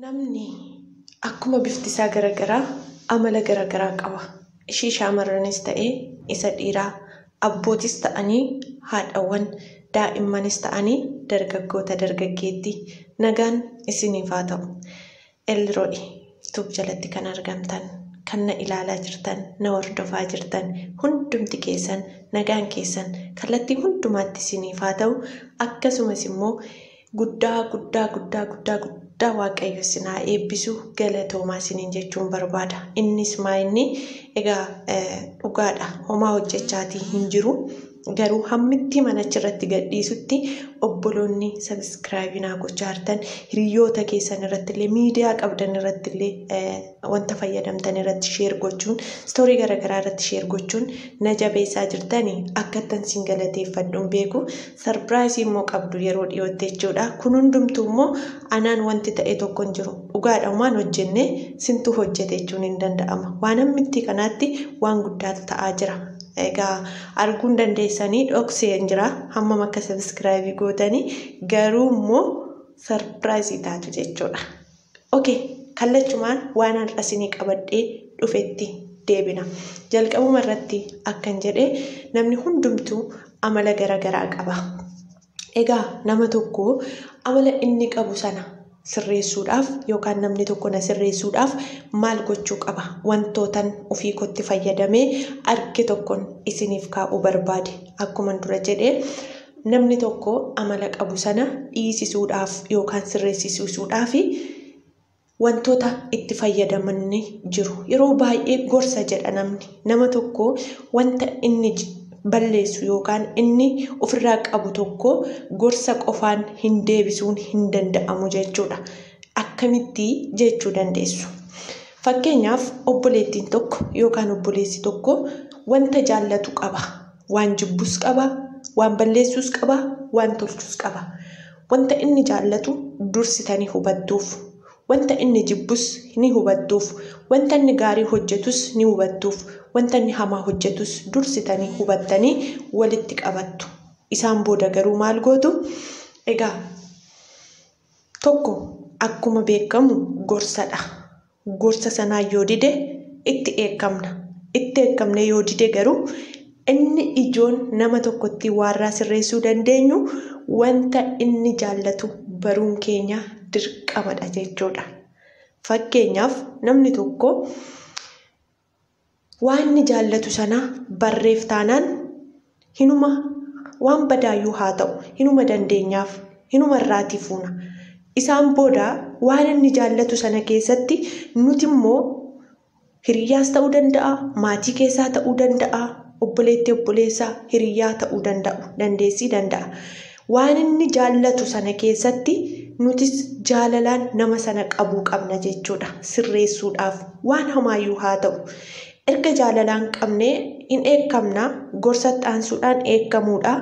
Namni akkuma bifti isaa garaagaraa amala garaagaraa qaba. Ishii shamarranis ta'ee isa dhiiraa, abbootis ta'anii haadhawwan, daa'immanis ta'anii dargaggoota dargaggeettii nagaan isiniif haa ta'u. Elro'i Tube jalatti kan argamtan, kan na ilaalaa jirtan, na hordofaa jirtan hundumti keessan nagaan keessan kallattii hundumaatti isiniif haa ta'u. Akkasumas immoo guddaa guddaa guddaa guddaa guddaa Waaqayyo isin haa eebbisu, galatoomaa isiniin jechuun barbaada. Innis maa inni egaa dhugaadha, homaa hojjechaatii hin jiru. Garuu hammitti mana achirratti gadhiisutti obboloonni subscribe naa gochaa jirtan, hiriyoota keessan irratti illee, miidiyaa qabdan irratti illee, wanta fayyadamtan irratti share gochuun, story garaagaraa irratti share gochuun na jabeessaa jirtanii akkattan sin galateeffadhuun beeku. Surprise immoo qabdu yeroo dhiyootti jechuudha. Kun hundumtuu immoo anaan wanti ta'e tokko hin jiru. Dhugaadha, homaan hojjenne, sintu hojjete jechuun hin danda'ama. Waan hammitti kanaatti waan guddaatu ta'aa jira. Egaa arguun dandeessanii dhoksee hin jira hammam akka subscribe gootanii, garuu immoo surprise taatu jechuudha. Okay, kallachumaan waan har'a isinii qabadhee dhufetti deebina. Jalqabuma irratti akkan jedhee, namni hundumtuu amala garaagaraa qaba. Egaa nama tokko amala inni qabu sana sirreessuudhaaf yookaan namni tokko na sirreessuudhaaf maal gochuu qaba? Wantootan ofii kootti fayyadamee arge tokkoon isiniif kaa'uu barbaade. Akkuma dura jedhee, namni tokko amala qabu sana dhiisisuudhaaf yookaan sirreessisuudhaaf wantoota itti fayyadaman ni jiru. Yeroo baay'ee gorsa jedha namni. Nama tokko wanta inni balleessu yookaan inni ofirraa qabu tokko gorsa qofaan hin deebisuun hin danda'amu jechuudha. Akkamitti jechuu dandeessu? Fakkeenyaaf, obboleettiin tokko yookaan obboleessi tokko wanta jaallatu qaba. Waan jibbus qaba, waan balleessus qaba, waan tolchus qaba. Wanta inni jaallatu dursitanii hubattuuf. Wanta inni jibbus ni hubattuuf. Wanta inni gaarii hojjetus ni hubattuuf. Wanta inni hamaa hojjetus dursitanii hubattanii walitti qabattu. Isaan booda garuu maal gootu? Egaa tokko akkuma beekamu gorsadha. Gorsa sanaa yoo dide itti eekkamna. Itti eekkamne yoo dide garuu, inni ijoon nama tokkotti waarraa sirreessuu dandeenyu wanta inni jaallatu baruun keenya dirqamadha jechuudha. Fakkeenyaaf, namni tokko waan inni jaallatu sana barreef taanaan, hinuma waan badaayyuu haa ta'u hinuma dandeenyaaf, hinuma irraatii fuuna. Isaan booda waan inni jaallatu sana keessatti nuti immoo hiriyyaas ta'uu danda'a, maatii keessaa ta'uu danda'a, obboleettii, obboleessaa, hiriyyaa ta'uu danda'u, dandeessii danda'a. Waan inni jaallatu sana keessatti nutis jaalalaan nama sana qabuu qabna jechuudha. Sirreessuudhaaf waan hamaayyuu haa ta'u. Erga jaalalaan qabnee hin eekkamna, gorsa aansuudhaan eekkamuudha.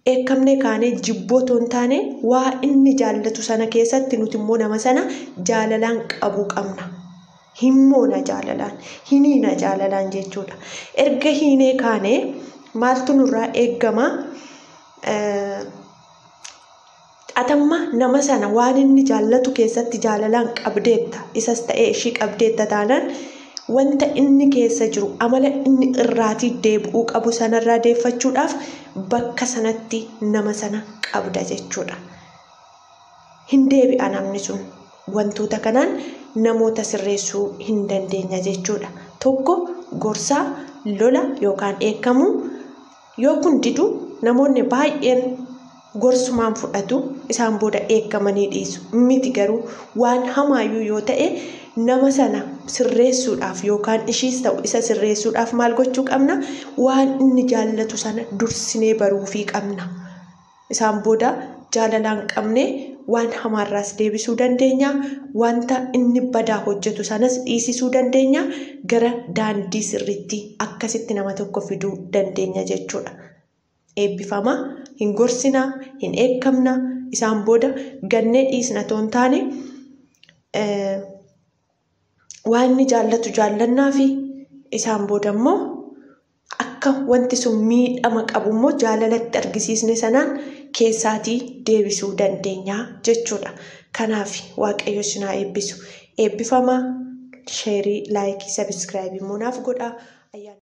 Eekkamnee kaanee jibboo otoo hin taane, waa inni jaallatu sana keessatti nuti immoo nama sana jaalalaan qabuu qabna. Himmoona jaalalaan, hiniina jaalalaan jechuudha. Erga hiinee kaanee maaltu nurraa eeggama? Atamma nama sana waan inni jaallatu keessatti jaalalaan qabdeetta, isas ta'ee ishii qabdeetta taanaan, wanta inni keessa jiru, amala inni irraatii deebi'uu qabu sanarraa deeffachuudhaaf bakka sanatti nama sana qabda jechuudha. Hin deebi'a namni sun. Wantoota kanaan namoota sirreessuu hin dandeenya jechuudha. Tokko gorsaa, lola yookaan eekkamuu. Yoo kun didu, namoonni baay'een gorsumaan fudhatu, isaan booda eekkamanii dhiisu. Miti, garuu waan hamaayyuu yoo ta'e nama sana sirreessuudhaaf yookaan ishiis ta'u isa sirreessuudhaaf maal gochuu qabna? Waan inni jaallatu sana dursinee baruufii qabna. Isaan booda jaalalaan qabnee waan hamaarraas deebisuu dandeenya. Wanta inni badaa hojjetu sanas dhiisisuu dandeenya. Gara daandii sirriitti akkasitti nama tokko fiduu dandeenya jechuudha. Eebbifama, hin gorsinaa, hin eekkamna, isaan booda gannee dhiisna otoo hin taane, waan inni jaallatu jaallannaa fi isaan booda immoo akka wanti sun miidhama qabu immoo jaalalatti argisiisne sanaan keessaatii deebisuu dandeenya jechuudha. Kanaaf Waaqayyo isin haa eebbisu. Eebbifamaa, sheerii, laayikii, sabiskiraayibii immoo naaf godhaa.